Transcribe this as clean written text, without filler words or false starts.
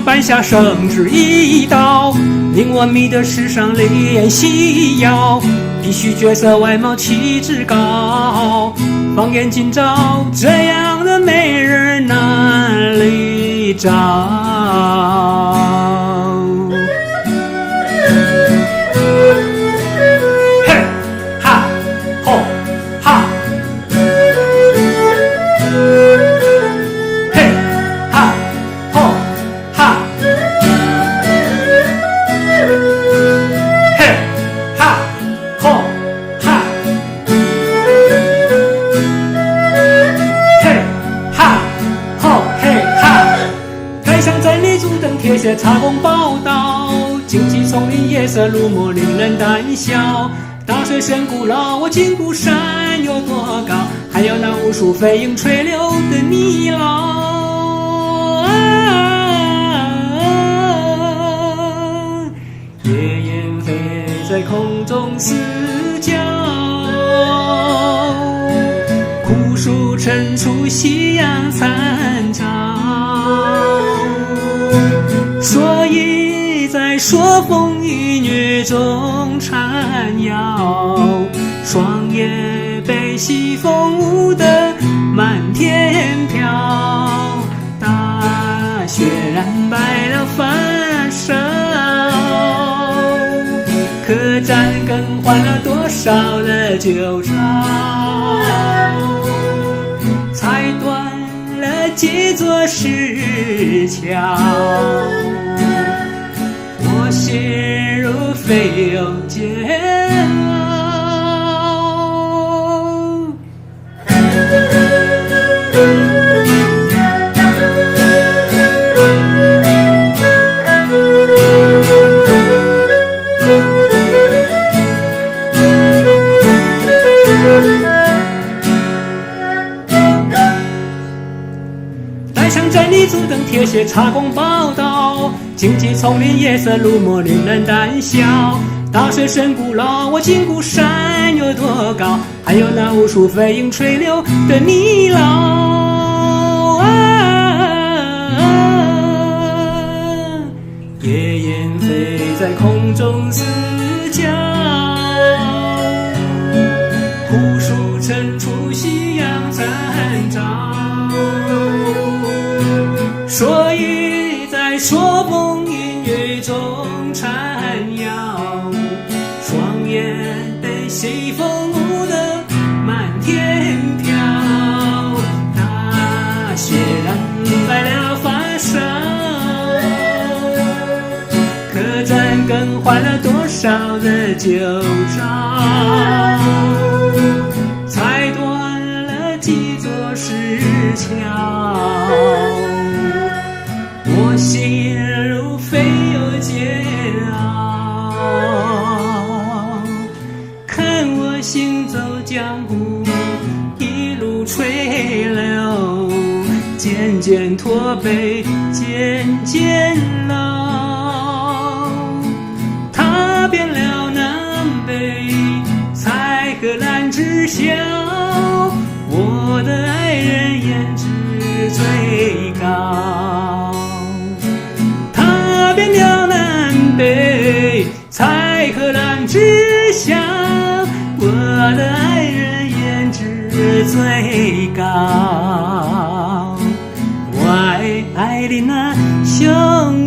颁下圣旨一道，令我迷得世上怜惜妖，必须绝色外貌气质高，放眼今朝，这样的美人哪里找？嘿，哈，吼，哈，嘿，哈，吼，哈，嘿，哈，吼，哈，嘿，哈，吼，嘿，哈。台上站立足等铁血查公报道，荆棘丛林夜色入目，令人胆小。大水深古老，我金箍山有多高？还有那无数飞鹰垂柳的泥淖。啊，野雁飞在空中嘶叫，枯树衬出夕阳残照。所以在朔风一雨中缠绕，霜叶被西风舞得满天飘，大雪染白了发梢，客栈更换了多少的旧照，才断了几座石桥。我心如飞又煎熬。带上战利足等铁血查公报道，荆棘丛林夜色入目，令人胆小。大水深古老，我金箍山有多高？还有那无数飞鹰垂柳的泥淖。啊，野雁飞在空中嘶叫，枯树衬出夕阳残照。所以在朔风阴雨中缠绕，霜叶被西风舞得满天飘，大雪染白了发梢，客栈更换了多少的旧照，才断了几座石桥。我心如飞又煎熬，看我行走江湖，一路垂柳，渐渐驼背，渐渐老。踏遍了南北，才和兰知晓，我的爱人颜值最高。踏遍了南北，才和兰知晓，我的爱人颜值最高。我爱爱你那上